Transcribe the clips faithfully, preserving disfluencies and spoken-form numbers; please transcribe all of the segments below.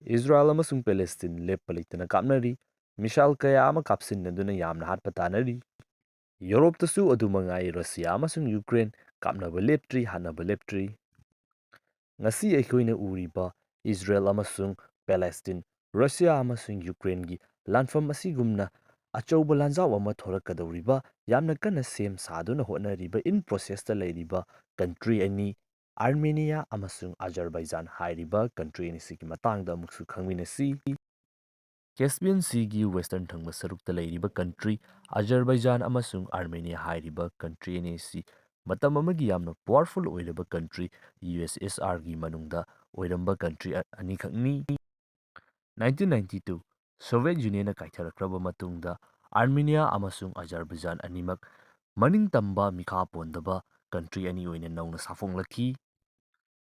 ꯏꯖꯔꯥꯌꯦꯜ ꯑꯃꯁꯨꯡ ꯄꯦꯂꯦꯁꯇꯤꯟ ꯂꯦꯞꯄ ꯂꯩꯇꯅ ꯀꯥꯞꯅꯔꯤ꯫ ꯃꯤꯁꯥꯏꯜ ꯀꯌꯥ ꯑꯃ ꯀꯥꯞꯁꯤꯟꯅꯗꯨꯅ ꯌꯥꯝꯅ ꯍꯥꯠꯄ ꯇꯥꯅꯔꯤ꯫ ꯌꯨꯔꯣꯞꯇꯁꯨ ꯑꯗꯨ ꯃꯉꯥꯏ, ꯔꯁꯤꯌꯥ ꯑꯃꯁꯨꯡ ꯌꯨꯀ꯭ꯔꯦꯟ ꯀꯥꯞꯅꯕ ꯂꯦꯞꯇ꯭ꯔꯤ, ꯍꯥꯠꯅꯕ ꯂꯦꯞꯇ꯭ꯔꯤ꯫ ꯉꯁꯤ ꯑꯩꯈꯣꯏꯅ ꯎꯔꯤꯕ ꯏꯖꯔꯥꯌꯦꯜ ꯑꯃꯁꯨꯡ ꯄꯦꯂꯦꯁꯇꯤꯟ, ꯔꯁꯤꯌꯥ ꯑꯃꯁꯨꯡ ꯌꯨꯀ꯭ꯔꯦꯟꯒꯤ ꯂꯥꯟꯐꯝ ꯑꯁꯤꯒꯨꯝꯅ ꯑꯆꯧꯕ ꯂꯥꯟꯖꯥꯎ ꯑꯃ ꯊꯣꯔꯛꯀꯗꯧꯔꯤꯕ, ꯌꯥꯝꯅ ꯀꯟꯅ ꯁꯦꯝ ꯁꯥꯗꯨꯅ ꯍꯣꯠꯅꯔꯤꯕ, in process ꯇ ꯂꯩꯔꯤꯕ ꯀꯟꯇ꯭ꯔꯤ ꯑꯅꯤ, ꯑꯥꯔꯃꯦꯅꯤꯌꯥ ꯑꯃꯁꯨꯡ ꯑꯖꯔꯕꯥꯏꯖꯥꯟ ꯍꯥꯏꯔꯤꯕ ꯀꯟꯇ꯭ꯔꯤ ꯑꯅꯤꯁꯤꯒꯤ ꯃꯇꯥꯡꯗ ꯑꯃꯨꯛꯁꯨ ꯈꯪꯃꯤꯟꯅꯁꯤ꯫ ꯀꯦꯁꯄꯤꯌꯟ ꯁꯤꯒꯤ ꯋꯦꯁꯇꯔꯟ ꯊꯪꯕ ꯁꯔꯨꯛꯇ ꯂꯩꯔꯤꯕ ꯀꯟꯇ꯭ꯔꯤ ꯑꯖꯔꯕꯥꯏꯖꯥꯟ ꯑꯃꯁꯨꯡ ꯑꯥꯔꯃꯦꯅꯤꯌꯥ ꯍꯥꯏꯔꯤꯕ ꯀꯟꯇ꯭ꯔꯤ ꯑꯅꯤ ꯑꯁꯤ ꯃꯇꯝ ꯑꯃꯒꯤ ꯌꯥꯝꯅ ꯄꯥꯋꯔꯐꯨꯜ ꯑꯣꯏꯔꯕ ꯀꯟꯇ꯭ꯔꯤ, ꯌꯨ ꯑꯦꯁ ꯑꯦꯁ ꯑꯥꯔꯒꯤ ꯃꯅꯨꯡꯗ ꯑꯣꯏꯔꯝꯕ ꯀꯟꯇ꯭ꯔꯤ ꯑ-, ꯑꯅꯤꯈꯛꯅꯤ꯫ ꯅꯥꯏꯟꯇꯤꯟ ꯅꯥꯏꯟꯇꯤ ꯇꯨ ꯁꯣꯚꯤꯌꯦꯠ ꯌꯨꯅꯤꯌꯟꯅ ꯀꯥꯏꯊꯔꯛꯈ꯭ꯔꯕ ꯃꯇꯨꯡꯗ, ꯑꯥꯔꯃꯦꯅꯤꯌꯥ ꯑꯃꯁꯨꯡ ꯑꯖꯔꯕꯥꯏꯖꯥꯟ ꯑꯅꯤꯃꯛ ꯃꯅꯤꯡ ꯇꯝꯕ, ꯃꯤꯈꯥ ꯄꯣꯟꯗꯕ ꯀꯟꯇ꯭ꯔꯤ ꯑꯅꯤ ꯑꯣꯏꯅ ꯅꯧꯅ ꯁꯥꯐꯣꯡꯂꯛꯈꯤ꯫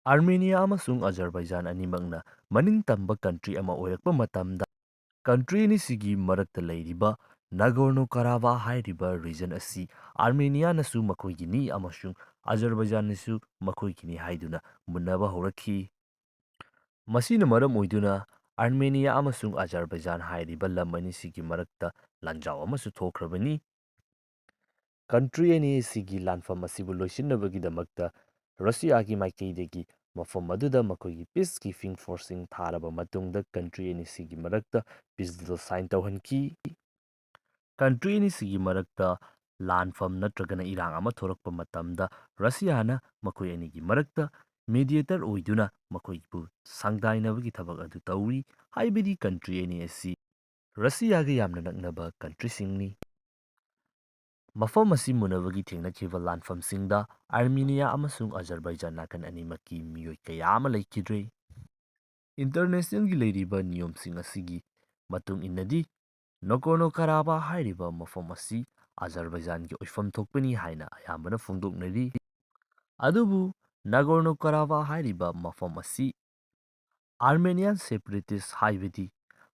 ꯑꯥꯔꯃꯦꯅꯤꯌꯥ ꯑꯃꯁꯨꯡ ꯑꯖꯔꯕꯥꯏꯖꯥꯟ ꯑꯅꯤꯃꯛꯅ ꯃꯅꯤꯡ ꯇꯝꯕ ꯀꯟꯇ꯭ꯔꯤ ꯑꯃ ꯑꯣꯏꯔꯛꯄ ꯃꯇꯝꯗ, ꯀꯟꯇ꯭ꯔꯤ ꯑꯅꯤꯁꯤꯒꯤ ꯃꯔꯛꯇ ꯂꯩꯔꯤꯕ ꯅꯥꯒꯣꯔꯅꯣ ꯀꯥꯔꯥꯕꯥ ꯍꯥꯏꯔꯤꯕ ꯔꯤꯖꯟ ꯑꯁꯤ ꯑꯥꯔꯃꯦꯅꯤꯌꯥꯅꯁꯨ ꯃꯈꯣꯏꯒꯤꯅꯤ ꯑꯃꯁꯨꯡ ꯑꯖꯔꯕꯥꯏꯖꯥꯟꯅꯁꯨ ꯃꯈꯣꯏꯒꯤꯅꯤ ꯍꯥꯏꯗꯨꯅ ꯃꯨꯟꯅꯕ ꯍꯧꯔꯛꯈꯤ꯫ ꯃꯁꯤꯅ ꯃꯔꯝ ꯑꯣꯏꯗꯨꯅ ꯑꯥꯔꯃꯦꯅꯤꯌꯥ ꯑꯃꯁꯨꯡ ꯑꯖꯔꯕꯥꯏꯖꯥꯟ ꯍꯥꯏꯔꯤꯕ ꯂꯝ ꯑꯅꯤꯁꯤꯒꯤ ꯃꯔꯛꯇ ꯂꯥꯟꯖꯥꯎ ꯑꯃꯁꯨ ꯊꯣꯛꯈ꯭ꯔꯕꯅꯤ꯫ ꯀꯟꯇ꯭ꯔꯤ ꯑꯅꯤ ꯑꯁꯤꯒꯤ ꯂꯥꯟꯐꯝ ꯑꯁꯤꯕꯨ ꯂꯣꯏꯁꯤꯟꯅꯕꯒꯤꯗꯃꯛꯇ ꯔꯁꯤꯌꯥꯒꯤ ꯃꯥꯏꯀꯩꯗꯒꯤ ꯃꯐꯝ ꯑꯗꯨꯗ ꯃꯈꯣꯏꯒꯤ ꯄꯤꯁ ꯀꯤꯄꯤꯡ ꯐꯣꯔꯁꯁꯤꯡ ꯊꯥꯔꯕ ꯃꯇꯨꯡꯗ ꯀꯟꯇ꯭ꯔꯤ ꯑꯅꯤꯁꯤꯒꯤ ꯃꯔꯛꯇ ꯄꯤꯁ ꯗꯤꯜ ꯁꯥꯏꯟ ꯇꯧꯍꯟꯈꯤ꯫ ꯀꯟꯇ꯭ꯔꯤ ꯑꯅꯤꯁꯤꯒꯤ ꯃꯔꯛꯇ ꯂꯥꯟꯐꯝ ꯅꯠꯇ꯭ꯔꯒꯅ ꯏꯔꯥꯡ ꯑꯃ ꯊꯣꯔꯛꯄ ꯃꯇꯝꯗ ꯔꯁꯤꯌꯥꯅ ꯃꯈꯣꯏ ꯑꯅꯤꯒꯤ ꯃꯔꯛꯇ ꯃꯤꯗꯤꯌꯦꯇꯔ ꯑꯣꯏꯗꯨꯅ ꯃꯈꯣꯏꯕꯨ ꯁꯪꯗꯥꯏꯅꯕꯒꯤ ꯊꯕꯛ ꯑꯗꯨ ꯇꯧꯏ, ꯍꯥꯏꯕꯗꯤ ꯀꯟꯇ꯭ꯔꯤ ꯑꯅꯤ ꯑꯁꯤ ꯔꯁꯤꯌꯥꯒ ꯌꯥꯝꯅ ꯅꯛꯅꯕ ꯀꯟꯇ꯭ꯔꯤꯁꯤꯡꯅꯤ꯫ ꯃꯐꯝ ꯑꯁꯤ ꯃꯨꯟꯅꯕꯒꯤ ꯊꯦꯡꯅꯈꯤꯕ ꯂꯥꯟꯐꯝꯁꯤꯡꯗ ꯑꯥꯔꯃꯦꯅꯤꯌꯥ ꯑꯃꯁꯨꯡ ꯑꯖꯔꯕꯥꯏꯖꯥꯟ ꯅꯥꯀꯟ ꯑꯅꯤꯃꯛꯀꯤ ꯃꯤꯑꯣꯏ ꯀꯌꯥ ꯑꯃ ꯂꯩꯈꯤꯗ꯭ꯔꯦ꯫ ꯏꯟꯇꯔꯅꯦꯁꯅꯦꯜꯒꯤ ꯂꯩꯔꯤꯕ ꯅꯤꯌꯣꯝꯁꯤꯡ ꯑꯁꯤꯒꯤ ꯃꯇꯨꯡ ꯏꯟꯅꯗꯤ, ꯅꯣꯒꯣꯔꯅꯣ ꯀꯥꯔꯥꯕꯥ ꯍꯥꯏꯔꯤꯕ ꯃꯐꯝ ꯑꯁꯤ ꯑꯖꯔꯕꯥꯏꯖꯥꯟꯒꯤ ꯑꯣꯏꯐꯝ ꯊꯣꯛꯄꯅꯤ ꯍꯥꯏꯅ ꯑꯌꯥꯝꯕꯅ ꯐꯣꯡꯗꯣꯛꯅꯔꯤ꯫ ꯑꯗꯨꯕꯨ ꯅꯥꯒꯣꯔꯅꯣ ꯀꯥꯔꯥꯕꯥ ꯍꯥꯏꯔꯤꯕ ꯃꯐꯝ ꯑꯁꯤ ꯑꯥꯔꯃꯦꯅꯤꯌꯥꯟ ꯁꯦꯄꯔꯦꯇꯤꯁ, ꯍꯥꯏꯕꯗꯤ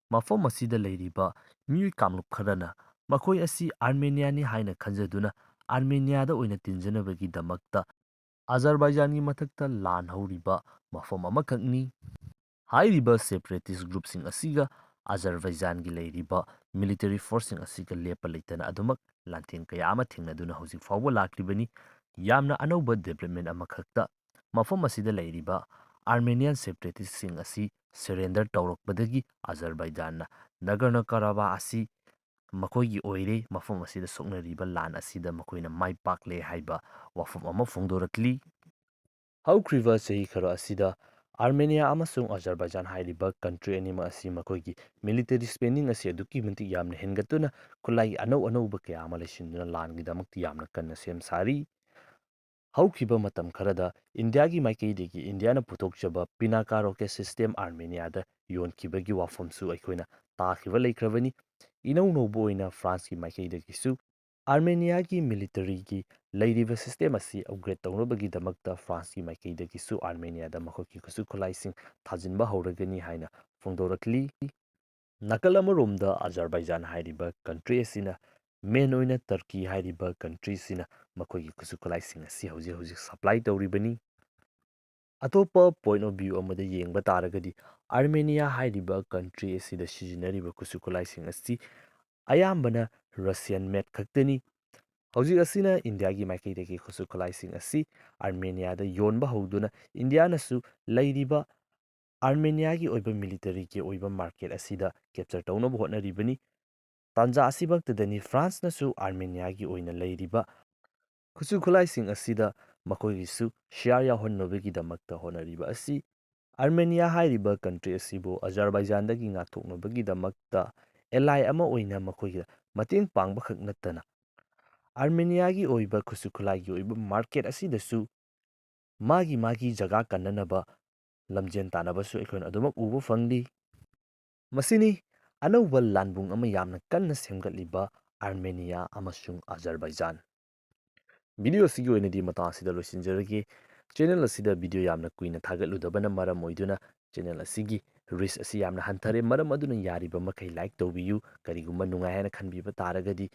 ꯃꯐꯝ ꯑꯁꯤꯗ ꯂꯩꯔꯤꯕ ꯃꯤꯑꯣꯏ ꯀꯥꯡꯂꯨꯞ ꯈꯔꯅ ꯃꯈꯣꯏ ꯑꯁꯤ ꯑꯥꯔꯃꯦꯅꯤꯌꯥꯅꯤ ꯍꯥꯏꯅ ꯈꯟꯖꯗꯨꯅ ꯑꯥꯔꯃꯦꯅꯤꯌꯥꯗ ꯑꯣꯏꯅ ꯇꯤꯟꯖꯅꯕꯒꯤꯗꯃꯛꯇ ꯑꯖꯔꯕꯥꯏꯖꯥꯟꯒꯤ ꯃꯊꯛꯇ ꯂꯥꯟ ꯍꯧꯔꯤꯕ ꯃꯐꯝ ꯑꯃꯈꯛꯅꯤ꯫ ꯍꯥꯏꯔꯤꯕ separatist groupꯁꯤꯡ ꯑꯁꯤꯒ ꯑꯖꯔꯕꯥꯏꯖꯥꯟꯒꯤ ꯂꯩꯔꯤꯕ military forceꯁꯤꯡ ꯑꯁꯤꯒ ꯂꯦꯞꯄ ꯂꯩꯇꯅ ꯑꯗꯨꯃꯛ ꯂꯥꯟꯊꯦꯡ ꯀꯌꯥ ꯑꯃ ꯊꯦꯡꯅꯗꯨꯅ ꯍꯧꯖꯤꯛ ꯐꯥꯎꯕ ꯂꯥꯛꯂꯤꯕꯅꯤ꯫ ꯌꯥꯝꯅ ꯑꯅꯧꯕ development ꯑꯃꯈꯛꯇ, ꯃꯐꯝ ꯑꯁꯤꯗ ꯂꯩꯔꯤꯕ Armenian separatistꯁꯤꯡ ꯑꯁꯤ surrender ꯇꯧꯔꯛꯄꯗꯒꯤ ꯑꯖꯔꯕꯥꯏꯖꯥꯟꯅ ꯅꯒꯔꯅꯣ ꯀꯔꯥꯕꯥ ꯑꯁꯤ ꯃꯈꯣꯏꯒꯤ ꯑꯣꯏꯔꯦ, ꯃꯐꯝ ꯑꯁꯤꯗ ꯁꯣꯛꯅꯔꯤꯕ ꯂꯥꯟ ꯑꯁꯤꯗ ꯃꯈꯣꯏꯅ ꯃꯥꯏ ꯄꯥꯛꯂꯦ ꯍꯥꯏꯕ ꯋꯥꯐꯝ ꯑꯃ ꯐꯣꯡꯗꯣꯔꯛꯂꯤ꯫ ꯍꯧꯈ꯭ꯔꯤꯕ ꯆꯍꯤ ꯈꯔ ꯑꯁꯤꯗ ꯑꯥꯔꯃꯦꯅꯤꯌꯥ ꯑꯃꯁꯨꯡ ꯑꯖꯔꯕꯥꯏꯖꯥꯟ ꯍꯥꯏꯔꯤꯕ country ꯑꯅꯤꯃꯛ ꯑꯁꯤ ꯃꯈꯣꯏꯒꯤ military spending ꯑꯁꯤ ꯑꯗꯨꯛꯀꯤ ꯃꯇꯤꯛ ꯌꯥꯝꯅ ꯍꯦꯟꯒꯠꯇꯨꯅ ꯈꯨꯠꯂꯥꯏ ꯑꯅꯧ ꯑꯅꯧꯕ ꯀꯌꯥ ꯑꯃ ꯂꯩꯁꯤꯟꯗꯨꯅ ꯂꯥꯟꯒꯤꯗꯃꯛꯇ ꯌꯥꯝꯅ ꯀꯟꯅ ꯁꯦꯝ ꯁꯥꯔꯤ꯫ ꯍꯧꯈꯤꯕ ꯃꯇꯝ ꯈꯔꯗ ꯏꯟꯗꯤꯌꯥꯒꯤ ꯃꯥꯏꯀꯩꯗꯒꯤ ꯏꯟꯗꯤꯌꯥꯅ ꯄꯨꯊꯣꯛꯆꯕ ꯄꯤꯅꯥꯀꯥ rocket system ꯑꯥꯔꯃꯦꯅꯤꯌꯥꯗ ꯌꯣꯟꯈꯤꯕꯒꯤ ꯋꯥꯐꯝꯁꯨ ꯑꯩꯈꯣꯏꯅ ꯇꯥꯈꯤꯕ ꯂꯩꯈ꯭ꯔꯕꯅꯤ꯫ ꯏꯅꯧ ꯅꯧꯕ ꯑꯣꯏꯅ ꯐ꯭ꯔꯥꯟꯁꯀꯤ ꯃꯥꯏꯀꯩꯗꯒꯤꯁꯨ ꯑꯥꯔꯃꯦꯅꯤꯌꯥꯒꯤ militaryꯒꯤ ꯂꯩꯔꯤꯕ system ꯑꯁꯤ upgrade ꯇꯧꯅꯕꯒꯤꯗꯃꯛꯇ ꯐ꯭ꯔꯥꯟꯁꯀꯤ ꯃꯥꯏꯀꯩꯗꯒꯤꯁꯨ ꯑꯥꯔꯃꯦꯅꯤꯌꯥꯗ ꯃꯈꯣꯏꯒꯤ ꯈꯨꯠꯁꯨ ꯈꯨꯠꯂꯥꯏꯁꯤꯡ ꯊꯥꯖꯤꯟꯕ ꯍꯧꯔꯒꯅꯤ ꯍꯥꯏꯅ ꯐꯣꯡꯗꯣꯔꯛꯂꯤ꯫ ꯅꯥꯀꯜ ꯑꯃꯔꯣꯝꯗ ꯑꯖꯔꯕꯥꯏꯖꯥꯟ ꯍꯥꯏꯔꯤꯕ country ꯑꯁꯤꯅ, main ꯑꯣꯏꯅ ꯇꯔꯀꯤ ꯍꯥꯏꯔꯤꯕ country ꯑꯁꯤꯅ ꯃꯈꯣꯏꯒꯤ ꯈꯨꯠꯁꯨ ꯈꯨꯠꯂꯥꯏꯁꯤꯡ ꯑꯁꯤ ꯍꯧꯖꯤꯛ ꯍꯧꯖꯤꯛ supply ꯇꯧꯔꯤꯕꯅꯤ꯫ ꯑꯇꯣꯞꯄ point of view ꯑꯃꯗ ꯌꯦꯡꯕ ꯇꯥꯔꯒꯗꯤ, ꯑꯥꯔꯃꯦꯅꯤꯌꯥ ꯍꯥꯏꯔꯤꯕ country ꯑꯁꯤꯗ ꯁꯤꯖꯤꯟꯅꯔꯤꯕ ꯈꯨꯠꯁꯨ ꯈꯨꯠꯂꯥꯏꯁꯤꯡ ꯑꯁꯤ ꯑꯌꯥꯝꯕꯅ Russian made ꯈꯛꯇꯅꯤ꯫ ꯍꯧꯖꯤꯛ ꯑꯁꯤꯅ ꯏꯟꯗꯤꯌꯥꯒꯤ ꯃꯥꯏꯀꯩꯗꯒꯤ ꯈꯨꯠꯁꯨ ꯈꯨꯠꯂꯥꯏꯁꯤꯡ ꯑꯁꯤ ꯑꯥꯔꯃꯦꯅꯤꯌꯥꯗ ꯌꯣꯟꯕ ꯍꯧꯗꯨꯅ ꯏꯟꯗꯤꯌꯥꯅꯁꯨ ꯂꯩꯔꯤꯕ ꯑꯥꯔꯃꯦꯅꯤꯌꯥꯒꯤ ꯑꯣꯏꯕ militaryꯒꯤ ꯑꯣꯏꯕ market ꯑꯁꯤꯗ capture ꯇꯧꯅꯕ ꯍꯣꯠꯅꯔꯤꯕꯅꯤ꯫ ꯇꯥꯟꯖꯥ ꯑꯁꯤꯃꯛꯇꯗꯅꯤ ꯐ꯭ꯔꯥꯟꯁꯅꯁꯨ ꯑꯥꯔꯃꯦꯅꯤꯌꯥꯒꯤ ꯑꯣꯏꯅ ꯂꯩꯔꯤꯕ ꯈꯨꯠꯁꯨ ꯈꯨꯠꯂꯥꯏꯁꯤꯡ ꯑꯁꯤꯗ ꯃꯈꯣꯏꯒꯤꯁꯨ share ꯌꯥꯎꯍꯟꯅꯕꯒꯤꯗꯃꯛꯇ ꯍꯣꯠꯅꯔꯤꯕ ꯑꯁꯤ꯫ ꯑꯥꯔꯃꯦꯅꯤꯌꯥ ꯍꯥꯏꯔꯤꯕ country ꯑꯁꯤꯕꯨ ꯑꯖꯔꯕꯥꯏꯖꯥꯟꯗꯒꯤ ꯉꯥꯛꯊꯣꯛꯅꯕꯒꯤꯗꯃꯛꯇ ally ꯑꯃ ꯑꯣꯏꯅ ꯃꯈꯣꯏꯒ ꯃꯇꯦꯡ ꯄꯥꯡꯕꯈꯛ ꯅꯠꯇꯅ, ꯑꯥꯔꯃꯦꯅꯤꯌꯥꯒꯤ ꯑꯣꯏꯕ ꯈꯨꯠꯁꯨ ꯈꯨꯠꯂꯥꯏꯒꯤ ꯑꯣꯏꯕ market ꯑꯁꯤꯗꯁꯨ ꯃꯥꯒꯤ ꯃꯥꯒꯤ ꯖꯒꯥ ꯀꯟꯅꯅꯕ ꯂꯝꯖꯦꯟ ꯇꯥꯟꯅꯕꯁꯨ ꯑꯩꯈꯣꯏꯅ ꯑꯗꯨꯃꯛ ꯎꯕ ꯐꯪꯂꯤ꯫ ꯃꯁꯤꯅꯤ ꯑꯅꯧꯕ ꯂꯥꯟꯕꯨꯡ ꯑꯃ ꯌꯥꯝꯅ ꯀꯟꯅ ꯁꯦꯝꯒꯠꯂꯤꯕ ꯑꯥꯔꯃꯦꯅꯤꯌꯥ ꯑꯃꯁꯨꯡ ꯑꯖꯔꯕꯥꯏꯖꯥꯟ꯫ Video ꯑꯁꯤꯒꯤ ꯑꯣꯏꯅꯗꯤ ꯃꯇꯥꯡ ꯑꯁꯤꯗ ꯂꯣꯏꯁꯤꯟꯖꯔꯒꯦ꯫ Channel ꯑꯁꯤꯗ video ꯌꯥꯝꯅ ꯀꯨꯏꯅ ꯊꯥꯒꯠꯂꯨꯗꯕꯅ ꯃꯔꯝ ꯑꯣꯏꯗꯨꯅ channel ꯑꯁꯤꯒꯤ reach ꯑꯁꯤ ꯌꯥꯝꯅ ꯍꯟꯊꯔꯦ꯫ ꯃꯔꯝ ꯑꯗꯨꯅ ꯌꯥꯔꯤꯕ ꯃꯈꯩ like ꯇꯧꯕꯤꯌꯨ꯫ ꯀꯔꯤꯒꯨꯝꯕ ꯅꯨꯡꯉꯥꯏ ꯍꯥꯏꯅ ꯈꯟꯕꯤꯕ ꯇꯥꯔꯒꯗꯤ